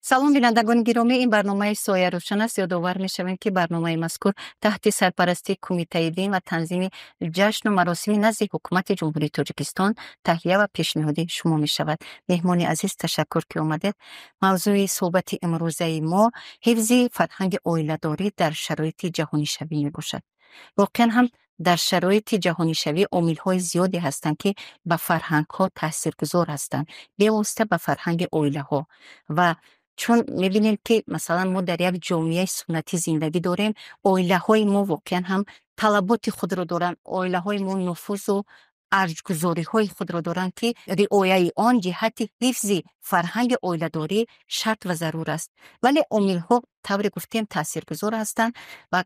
Салом, бинандагони гиромӣ, ин барномаи «Соя рӯшан» аст. Ёдовар мешавем, ки барномаи мазкур таҳти сарпарастии Кумитаи дин ва танзими ҷашну маросими назди Ҳукумати Ҷумҳурии Тоҷикистон таҳия ва пешниҳоди шумо мешавад. Меҳмони азиз, ташаккур, ки омадед. Мавзӯи суҳбати имрӯзаи мо ҳифзи фарҳанги оиладорӣ дар шароити ҷаҳонишавӣ мебошад. Воқеан ҳам, дар шароити ҷаҳонишавӣ омилҳои зиёде ҳастанд, ки ба фарҳангҳо таъсиргузор ҳастанд, бевосита ба фарҳанги оилаҳо. Ва чун мебинем, ки масалан, мо дар як ҷомеаи суннатӣ зиндагӣ дорем, оилаҳои мо воқеан ҳам талаботи худро доранд, оилаҳои мо нуфузу арҷгузориҳои худро доранд, ки риояи он ҷиҳати ҳифзи фарҳанги оиладорӣ шарт ва зарур аст. Вале омилҳо, тавре гуфтем, таъсиргузор ҳастанд ва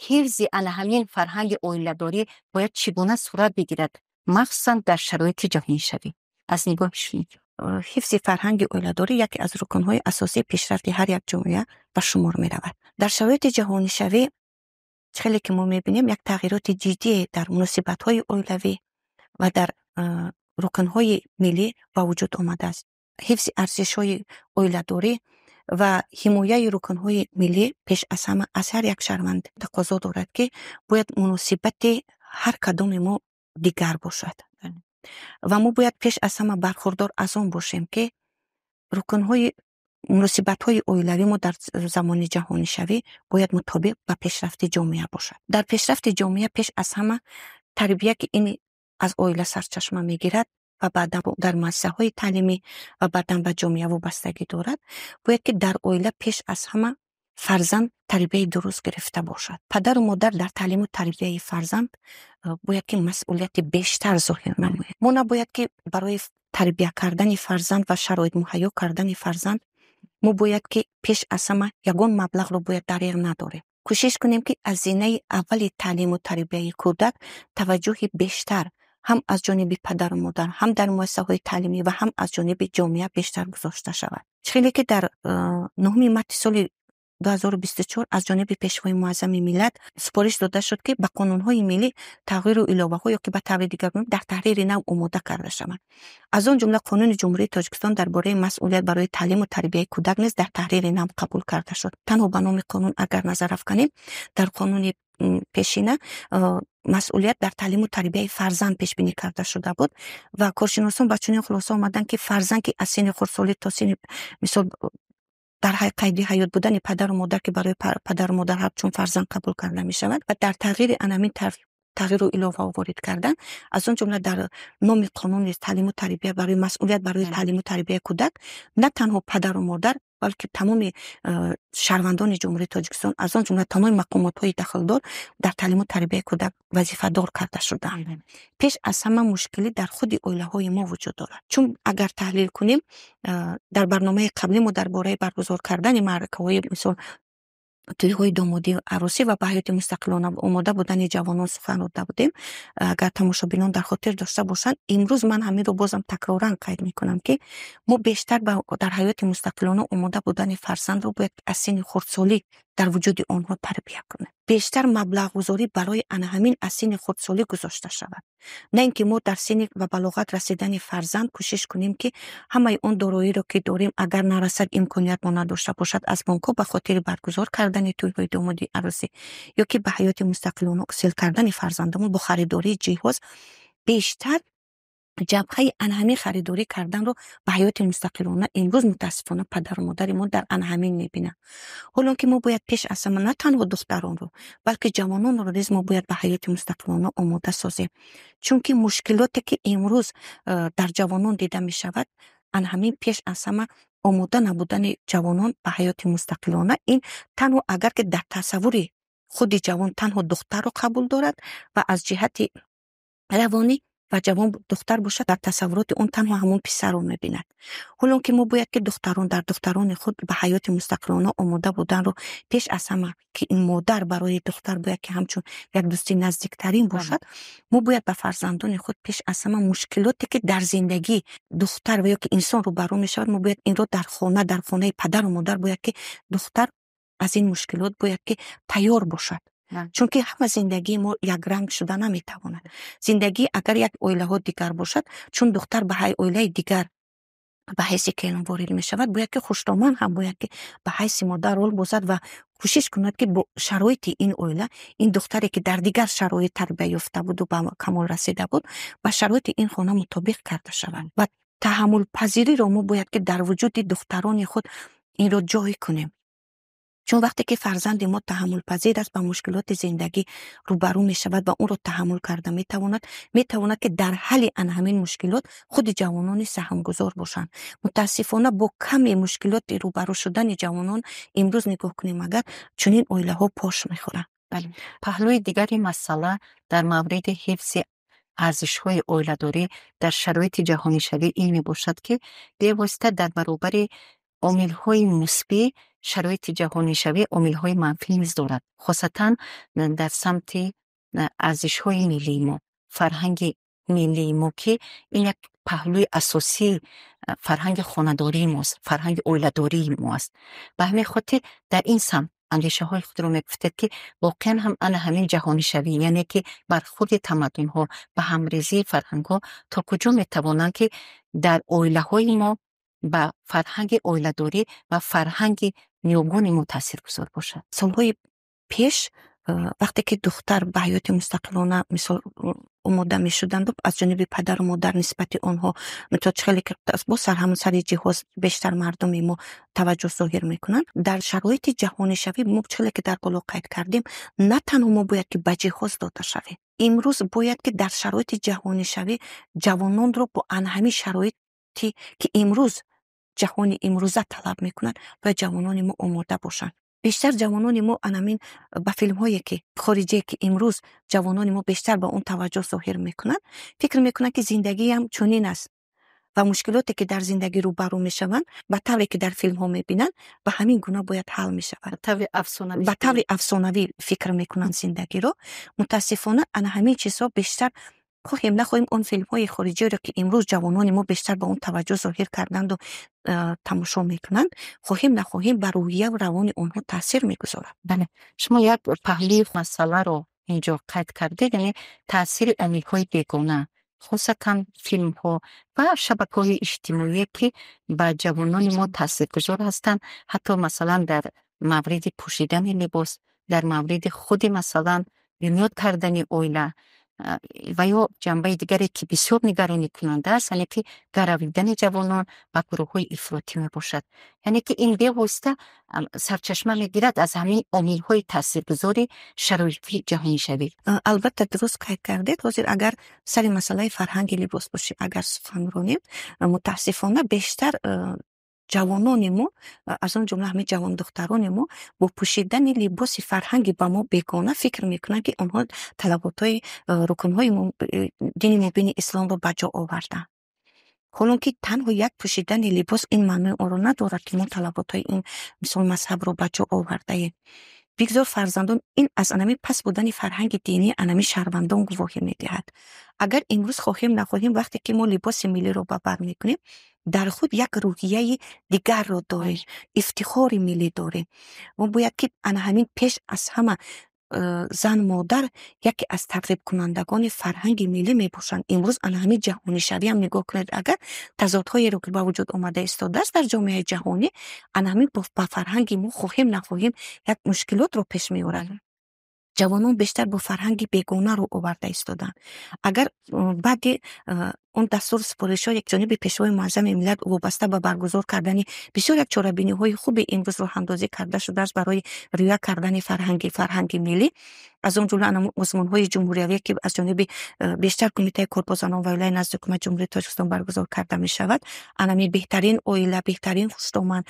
ҳифзи ана ҳамин фарҳанги оиладорӣ бояд чӣ гуна сурат бигирад, махсусан дар шароити ҷаҳонишавӣ, аз нигоҳи шумо? Ҳифзи фарҳанги оиладорӣ яке аз рукнҳои асосии пешрафти ҳар як ҷомеа ба шумор меравад. Дар шароити ҷаҳонишавӣ, хеле ки мо мебинем, як тағйироти ҷиддие дар муносибатҳои оилавӣ ва дар рукнҳои миллӣ ба вуҷуд омадааст. Ҳифзи арзишҳои оиладорӣ ва ҳимояи рукнҳои миллӣ пеш аз ҳама аз ҳар як шаҳрванд тақозо дорад, ки бояд муносибати ҳар кадоми мо дигар бошад ва мо бояд пеш аз ҳама бархурдор аз он бошем, ки рукнҳои муносибатҳои оилавӣ мо дар замони ҷаҳонишавӣ бояд мутобиқ ба пешрафти ҷомеа бошад. Дар пешрафти ҷомеа пеш аз ҳама тарбия, ки ин аз оила сарчашма мегирад ва баъдан дар муассисаҳои таълимӣ ва баъдан ба ҷомеа вобастагӣ дорад, бояд ки дар оила пеш аз ҳама фарзанд тарбияи дуруст гирифта бошад. Падару модар дар таълиму тарбияи фарзанд бояд ки масъулияти бештар зоҳир намояд. Мо набояд ки барои тарбия кардани фарзанд ва шароит муҳайё кардани фарзанд мо бояд ки пеш аз ҳама ягон маблағро бояд дареғ надорем. Кӯшиш кунем, ки аз зинаи аввали таълиму тарбияи кӯдак таваҷҷӯҳи бештар ҳам аз ҷониби падару модар, ҳам дар муассисаҳои таълимӣ ва ҳам аз ҷониби ҷомеа бештар гузошта шавад. Хеле ки дар 9 марти соли 2024 аз ҷониби Пешвои муаззами миллат супориш дода шуд, ки ба қонунҳои миллӣ тағйиру иловаҳо ё ки ба таври дигар дар таҳрири нав омода карда шаванд. Аз он ҷумла Қонуни Ҷумҳурии Тоҷикистон дар бораи масъулият барои таълиму тарбияи кӯдак низ дар таҳрири нав қабул карда шуд. Танҳо ба номи қонун агар назар афканем, дар қонуни пешина масъулият дар таълиму тарбияи фарзанд пешбинӣ карда шуда буд ва коршиносон ба чунин хулоса омаданд, ки фарзанд, ки аз синни хурдсолӣ то синни, мисол, дар қайди ҳаёт будани падару модар, ки барои падару модар ҳамчун фарзанд қабул карда мешавад. Ва дар тағйири анамин тағйиру иловаҳо ворид кардан, аз он ҷумла дар номи қонуни таълиму тарбия барои масъулият барои таълиму тарбияи кӯдак на танҳо падару модар, балки тамоми шаҳрвандони Ҷумҳурии Тоҷикистон, аз он ҷумла тамоми мақомотҳои дахлдор дар таълиму тарбияи кӯдак вазифадор карда шудаанд. Пеш аз ҳама мушкилӣ дар худи оилаҳои мо вуҷуд дорад, чун агар таҳлил кунем, дар барномаи қаблӣ мо дар бораи баргузор кардани маъракаҳои, мисол, тӯйҳои домодӣ, арӯсӣ ва ба ҳаёти мустақилона омода будани ҷавонон сухан ронда будем. Агар тамошобинон дар хотир дошта бошанд, имрӯз ман ҳаминро бозам такроран қайд мекунам, ки мо бештар дар ҳаёти мустақилона омода будани фарзандро бояд аз синни хурдсолӣ дар вуҷуди онҳо тарбия кунем. Бештар маблағгузорӣ барои ана ҳамин аз синни хурдсолӣ гузошта шавад, на ин ки мо дар синни ба балоғат расидани фарзанд кӯшиш кунем, ки ҳамаи он дороиро, ки дорем, агар нарасад, имконият мо надошта бошад, аз бонкҳо ба хотири баргузор кардани тӯйҳои домодӣ, арӯсӣ ё ки ба ҳаёти мустақилона гусел кардани фарзандамон бо харидории ҷиҳоз, бештар ҷабҳаи ана ҳамин харидорӣ карданро ба ҳаёти мустақилона имрӯз мутаассифона падару модари мо дар ана ҳамин мебинанд. Ҳолон ки мо бояд пеш аз ҳама на танҳо духтаронро, балки ҷавононро низ мо бояд ба ҳаёти мустақилона омода созем, чунки мушкилоте, ки имрӯз дар ҷавонон дида мешавад, ана ҳамин пеш аз ҳама омода набудани ҷавонон ба ҳаёти мустақилона. Ин танҳо агар ки дар тасаввури худи ҷавон танҳо духтарро қабул дорад ва аз ҷиҳати равонӣ ва ҷавон духтар бошад, дар тасаввуроти он танҳо ҳамон писарро мебинад. Ҳолон ки мо бояд ки духтарон дар духтарони худ ба ҳаёти мустақилона омода буданро пеш аз ҳама, ки ин модар барои духтар бояд ки ҳамчун як дӯсти наздиктарин бошад, мо бояд ба фарзандони худ пеш аз ҳама мушкилоте, ки дар зиндагӣ духтар ва ё ки инсон рӯбарӯ мешавад, мо бояд инро дар хона, дар хонаи падару модар бояд ки духтар аз ин мушкилот бояд ки тайёр бошад, чунки ҳама зиндагии мо якранг шуда наметавонад. Зиндагӣ агар як оилаҳо дигар бошад, чун духтар ба оилаи дигар Ба ҳайси келин ворид мешавад, бояд ки хушдоман ҳам бояд ки ба ҳайси модар рол бозад ва кӯшиш кунад, ки бо шароити ин оила ин духтаре, ки дар дигар шароит тарбия ёфта буду ба камол расида буд, ба шароити ин хона мутобиқ карда шавад. Ва таҳаммулпазириро мо бояд ки дар вуҷуди духтарони худ инро ҷой кунем, чун вақте ки фарзанди мо таҳаммулпазир аст, ба мушкилоти зиндагӣ рӯбарӯ мешавад ва онро таҳаммул карда метавонад, метавонад, ки дар ҳалли ана ҳамин мушкилот худи ҷавонони саҳмгузор бошанд. Мутаассифона, бо каме мушкилоти рӯбарӯ шудани ҷавонон имрӯз нигоҳ кунем агар, чунин оилаҳо пош мехӯранд. Бале, паҳлӯи дигари масъала дар мавриди ҳифзи арзишҳои оиладорӣ дар шароити ҷаҳонишавӣ ин мебошад, ки бевосита дар баробари омилҳои мусбӣ шароити ҷаҳонишавӣ омилҳои манфӣ низ дорад, хосатан дар самти арзишҳои миллии мо, фарҳанги миллии мо, ки ин як паҳлӯи асосии фарҳанги хонадории мост, фарҳанги оиладории мо аст. Ба ҳамин хотир дар ин самт андешаҳои худро мегуфтед, ки воқеан ҳам ана ҳамин ҷаҳонишавӣ, яъне ки бархурди тамаддунҳо, ба ҳамрезии фарҳангҳо то куҷо метавонанд, ки дар оилаҳои мо ба фарҳанги оиладорӣ ва фарҳанги ниёгони мо таъсиргузор бошад? Солҳои пеш, вақте ки духтар ба ҳаёти мустақилона, мисол, омода мешуданду, аз ҷониби падару модар нисбати онҳо, мисол, чӣ хеле ки боз сар ҳамон сари ҷиҳоз бештар мардуми мо таваҷҷӯҳ зоҳир мекунанд. Дар шароити ҷаҳонишавӣ мо, чӣ хеле ки дар боло қайд кардем, на танҳо мо бояд ки ба ҷиҳоз дода шавем, имрӯз бояд ки дар шароити ҷаҳонишавӣ ҷавононро бо ана ҳамин шароите, ки имрӯз ҷаҳони имрӯза талаб мекунад, бояд ҷавонони мо омода бошанд. Бештар ҷавонони мо анамин ба филмҳое, ки хориҷие, ки имрӯз ҷавонони мо бештар ба он таваҷҷӯҳ зоҳир мекунанд, фикр мекунанд, ки зиндагиам чунин аст ва мушкилоте, ки дар зиндагӣ рӯбарӯ мешаванд, ба тавре ки дар филмҳо мебинанд, ба ҳамин гуна бояд ҳал мешавад. Ба таври афсонавӣ фикр мекунанд зиндагиро. Мутаассифона, ана ҳамин чизҳо бештар, хоҳем нахоҳем, он филмҳои хориҷиро, ки имрӯз ҷавонони мо бештар ба он таваҷҷӯҳ зоҳир карданду тамошо мекунанд, хоҳем нахоҳем, ба рӯҳияву равони онҳо таъсир мегузорад. Бале, шумо як паҳлӯи масъаларо инҷо қайд кардед, яъне таъсири омилҳои бегона, хусусан филмҳо ва шабакаҳои иҷтимоие, ки ба ҷавонони мо таъсиргузор ҳастанд, ҳатто масалан дар мавриди пӯшидани либос, дар мавриди худи, масалан, бунёд кардани оила ва ё ҷанбаи дигаре, ки бисёр нигаронӣкунанда аст, яъне ки гаравидани ҷавонон ба гурӯҳҳои ифротӣ мебошад. Яъне ки ин бевосита сарчашма мегирад аз ҳамин омилҳои таъсиргузори шароити ҷаҳонишавӣ. Албатта, дуруст қайд кардед. Ҳозир агар сари масъалаи фарҳанги либоспӯшӣ агар сухан ронем, мутаассифона, бештар ҷавонони мо, аз он ҷумла ҳамин ҷавондухтарони мо, бо пӯшидани либоси фарҳанги ба мо бегона фикр мекунанд, ки онҳо талаботҳои рукнҳои дини мубини исломро ба ҷо оварданд. Ҳолон ки танҳо як пӯшидани либос ин маънои онро надорад, ки мо талаботҳои ин, мисол, мазҳабро ба ҷо овардаем. Бигзор фарзандон ин аз анами паст будани фарҳанги динии анами шаҳрвандон гувоҳӣ медиҳад. Агар имрӯз, хоҳем нахоҳем, вақте ки мо либоси миллиро ба бар мекунем, дар худ як рӯҳияи дигарро дорем, ифтихори миллӣ дорем. Мо бояд ки ана ҳамин пеш аз ҳама зан, модар яке аз тарғибкунандагони фарҳанги миллӣ мебошанд. Имрӯз ана ҳамин ҷаҳонишавиам нигоҳ кунед агар, тазодҳоеро, ки ба вуҷуд омада истодааст дар ҷомеаи ҷаҳонӣ, ана ҳамин ба фарҳанги мо, хоҳем нахоҳем, як мушкилотро пеш меорад. Ҷавонон бештар бо фарҳанги бегона рӯ оварда истоданд. Агар баъди он дастуру супоришҳо як ҷониби Пешвои муаззами миллат вобаста ба баргузор кардани бисёр як чорабиниҳои хуби имрӯз роҳандозӣ карда шудааст барои риоя кардани фарҳанги миллӣ, аз он ҷумла озмунҳои ҷумҳуриявие, ки аз ҷониби бештар Кумитаи кор бо занон ва оилаи назди Ҳукумати Ҷумҳурии Тоҷикистон баргузор карда мешавад, анами беҳтарин оила, беҳтарин хушдоман,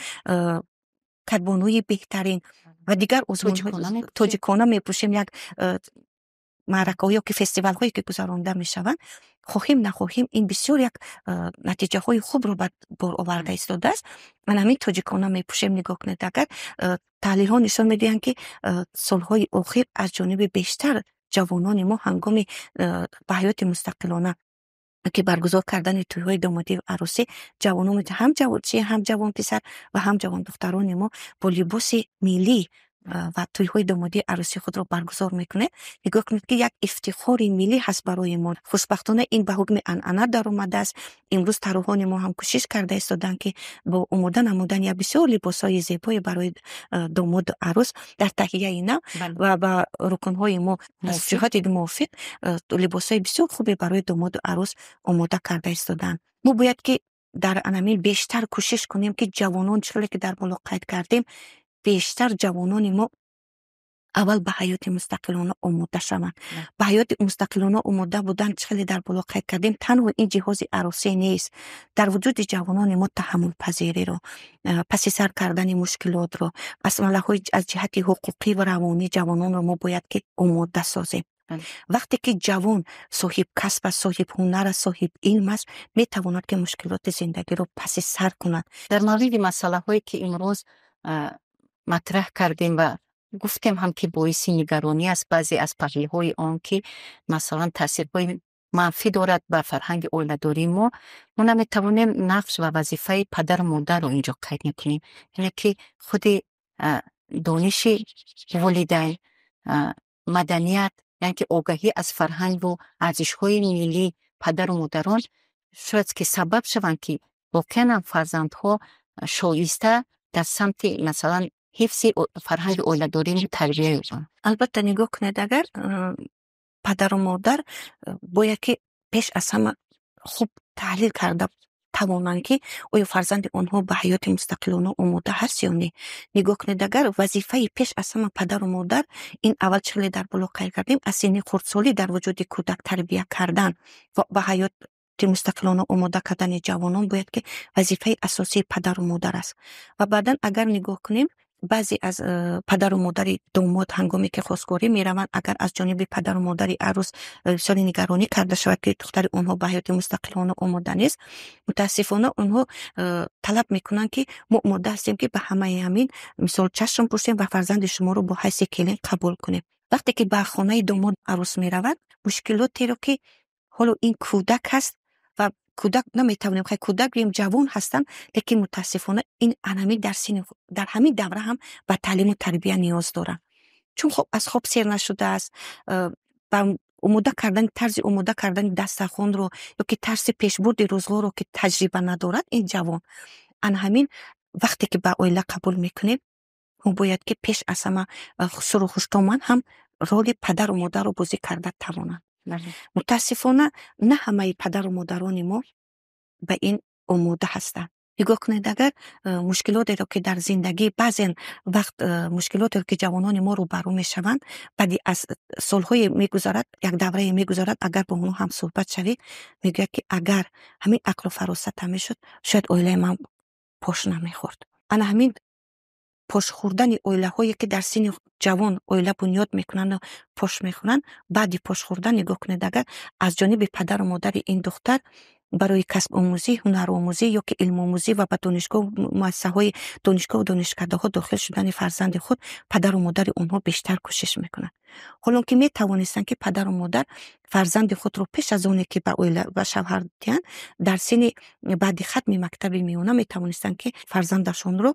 кадбонуи беҳтарин ва дигар озмунҳои тоҷикона мепӯшем, як маъракаҳо ё ки фестивалҳое, ки гузаронда мешаванд, хоҳем нахоҳем, ин бисёр як натиҷаҳои хубро ба бор оварда истодааст. Ман ҳамин тоҷикона мепӯшем, нигоҳ кунед агар, таҳлилҳо нишон медиҳанд, ки солҳои охир аз ҷониби бештар ҷавонони мо ҳангоми ба ҳаёти мустақилона ки баргузор кардани тӯйҳои домодию арӯсӣ, ҷавонон, ҳам ҷавон ҳам ҷавонписар ва ҳам ҷавондухтарони мо бо либоси миллӣ. Ва тӯйҳои домодии арӯсии худро баргузор мекунем, нигоҳ кунед, ки як ифтихори миллӣ ҳаст барои мо. Хушбахтона, ин ба ҳукми анъана даромадааст. Имрӯз тарроҳони мо ҳам кӯшиш карда истоданд, ки бо омода намудани як бисёр либосҳои зебое барои домоду арӯс дар таҳияи нав ва ба рукнҳои мо аз ҷиҳати мувофиқ либосҳои бисёр хубе барои домоду арӯс омода карда истодаанд. Мо бояд ки дар анамин бештар кӯшиш кунем, ки ҷавонон, чӣ хеле ки дар боло қайд кардем, бештар ҷавонони мо аввал ба ҳаёти мустақилона омода шаванд. Ба ҳаёти мустақилона омода будан, чӣ хеле дар боло қайд кардем, танҳо ин ҷиҳози арӯсӣ нест. Дар вуҷуди ҷавонони мо таҳаммулпазириро, паси сар кардани мушкилотро, масъалаҳои аз ҷиҳати ҳуқуқӣ ва равонӣ ҷавононро мо бояд ки омода созем. Вақте ки ҷавон соҳиб касб аст, соҳиб ҳунар аст, соҳиб илм аст, метавонад ки мушкилоти зиндагиро паси сар кунад. Дар мавриди масъалаҳое ки имрӯз матраҳ кардем ва гуфтем ҳам, ки боиси нигаронӣ аст, баъзе аз паҳлӯҳои он, ки масалан таъсирҳои манфӣ дорад ба фарҳанги оиладории мо, мо наметавонем нақш ва вазифаи падару модарро инҷо қайд накунем. Яъне ки худи дониши волидайн, маданият, яъне ки огаҳӣ аз фарҳангу арзишҳои миллии падару модарон шояд ки сабаб шаванд, ки воқеан ҳам фарзандҳо шоиста дар самти, масалан, ҳифзи фарҳанги оиладорӣ тарбия ёбанд. Албатта, нигоҳ кунед, агар падару модар бояд ки пеш аз ҳама хуб таҳлил карда тавонанд, ки оё фарзанди онҳо ба ҳаёти мустақилона омода ҳаст ё не. Нигоҳ кунед, агар вазифаи пеш аз ҳама падару модар ин аввал, чӣ хеле дар боло қайд кардем, аз синни хурдсолӣ дар вуҷуди кӯдак тарбия кардан ва ба ҳаёти мустақилона омода кардани ҷавонон бояд ки вазифаи асосии падару модар аст. Ва баъдан, агар нигоҳ кунем, баъзе аз падару модари домод ҳангоме ки хостгорӣ мераванд, агар аз ҷониби падару модари арӯс бисёре нигаронӣ карда шавад, ки духтари онҳо ба ҳаёти мустақилона омода нест, мутаассифона, онҳо талаб мекунанд, ки мо омода ҳастем, ки ба ҳамаи ҳамин, мисол, чашм пӯшем ва фарзанди шуморо бо ҳайси келин қабул кунем. Вақте ки ба хонаи домод арӯс меравад, мушкилотеро ки ҳоло ин кӯдак аст ва кӯдак наметавонем, хай, кӯдак гӯем, ҷавон ҳастанд, лекин мутаассифона ин анами дар синни, дар ҳамин давра ҳам ба таълиму тарбия ниёз доранд, чун хоб аз хоб сер нашудааст, ба омода кардани, тарзи омода кардани дастархонро ё ки тарзи пешбурди рӯзғорро ки таҷриба надорад ин ҷавон. Ана ҳамин вақте ки ба оила қабул мекунем, мо бояд ки пеш аз ҳама суру хуштоман ҳам роли падару модарро бозӣ карда тавонанд. Мутаассифона, на ҳамаи падару модарони мо ба ин омода ҳастанд. Нигоҳ кунед, агар мушкилотеро ки дар зиндагӣ баъзен вақт, мушкилотеро ки ҷавонони мо рӯбарӯ мешаванд, баъди аз солҳое мегузарад, як даврае мегузарад, агар бо онҳо ҳам суҳбат шавӣ, мегӯяд, ки агар ҳамин ақлу фаросатам мешуд, шояд оилаи ман пош намехӯрд. Ана ҳамин пош хӯрдани оилаҳое, ки дар синни ҷавон оила бунёд мекунанду пош мехӯранд, баъди пош хӯрдан, нигоҳ кунед, агар аз ҷониби падару модари ин духтар барои касбомӯзӣ, ҳунаромӯзӣ ё ки илмомӯзӣ ва ба донишгоҳ, муассисаҳои донишгоҳу донишкадаҳо дохил шудани фарзанди худ падару модари онҳо бештар кӯшиш мекунанд. Ҳолон ки метавонистанд, ки падару модар фарзанди худро пеш аз оне ки ба оила, ба шавҳар диҳанд, дар синни баъди хатми мактаби миёна метавонистанд, ки фарзандашонро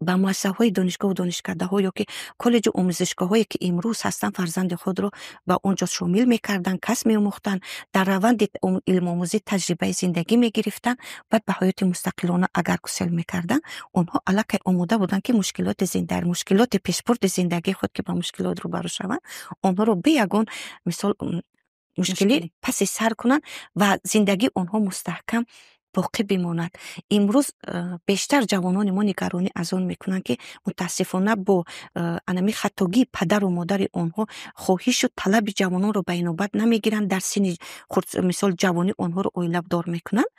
ба муассисаҳои донишгоҳу донишкадаҳо ё ки коллеҷу омӯзишгоҳҳое, ки имрӯз ҳастанд, фарзанди худро ба он ҷо шомил мекарданд, касб меомӯхтанд, дар раванди илмомӯзӣ таҷрибаи зиндагӣ мегирифтанд. Баъд ба ҳаёти мустақилона агар гусел мекарданд, онҳо аллакай омода буданд, ки мушкилоти зинда, мушкилоти пешбурди зиндагии худ, ки ба мушкилот рӯбарӯ шаванд, онҳоро бе ягон, мисол, мушкилӣ паси сар кунанд ва зиндагии онҳо мустаҳкам боқӣ бимонад. Имрӯз бештар ҷавонони мо нигаронӣ аз он мекунанд, ки мутаассифона бо анами хатогии падару модари онҳо хоҳишу талаби ҷавононро ба инобат намегиранд, дар синни, мисол, ҷавонӣ онҳоро оиладор мекунанд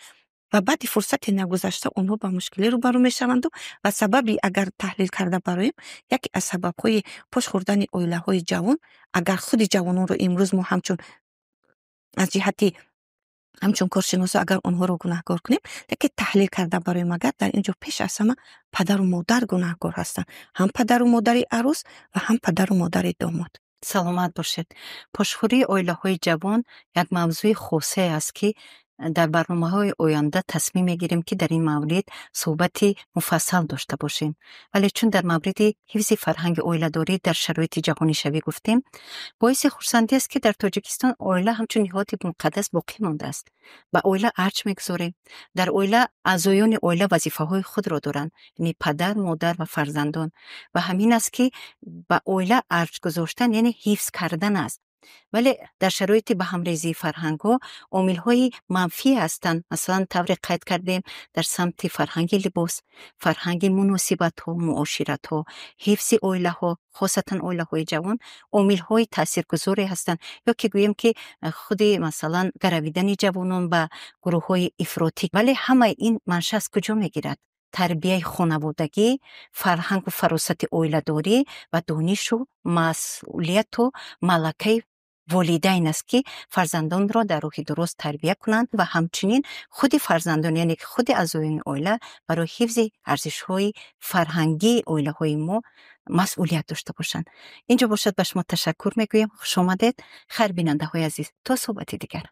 ва баъди фурсате нагузашта онҳо ба мушкилӣ рӯбарӯ мешаванду ва сабаби, агар таҳлил карда бароем, яке аз сабабҳои пош хӯрдани оилаҳои ҷавон, агар худи ҷавононро имрӯз мо ҳамчун аз ҷиҳати ҳамчун коршиносо агар онҳоро гунаҳкор кунем, лекин таҳлил карда бароем, агар дар ин ҷо пеш аз ҳама падару модар гунаҳкор ҳастанд, ҳам падару модари арӯс ва ҳам падару модари домод. Саломат бошед. Пошхӯрии оилаҳои ҷавон як мавзӯи хосае аст, ки Дар барномаҳои оянда тасмим мегирем, ки дар ин маврид суҳбати муфассал дошта бошем. Вале чун дар мавриди ҳифзи фарҳанги оиладорӣ дар шароити ҷаҳонишавӣ гуфтем, боиси хурсандӣ аст, ки дар Тоҷикистон оила ҳамчун ниҳоди муқаддас боқӣ мондааст. Ба оила арҷ мегузорем. Дар оила аъзоёни оила вазифаҳои худро доранд, яъне падар, модар ва фарзандон. Ва ҳамин аст, ки ба оила арҷ гузоштан, яъне ҳифз кардан аст. Вале дар шароити ба ҳамрезии фарҳангҳо омилҳои манфӣ ҳастанд. Масалан, тавре қайд кардем, дар самти фарҳанги либос, фарҳанги муносибатҳо, муоширатҳо, ҳифзи оилаҳо, хосатан оилаҳои ҷавон, омилҳои таъсиргузоре ҳастанд. Ё ки гӯем, ки худи, масалан, гаравидани ҷавонон ба гурӯҳҳои ифротӣ. Вале ҳамаи ин манша аз куҷо мегирад? Тарбияи хонаводагӣ, фарҳангу фаросати оиладорӣ ва донишу масъулияту малакаи волидайн аст, ки фарзандонро дар роҳи дуруст тарбия кунанд ва ҳамчунин худи фарзандон, яъне ки худи аъзоёни оила барои ҳифзи арзишҳои фарҳангии оилаҳои мо масъулият дошта бошанд. Инҷо бошад, ба шумо ташаккур мегӯем. Хушомадед. Хайр, бинандаҳои азиз, то суҳбати дигар.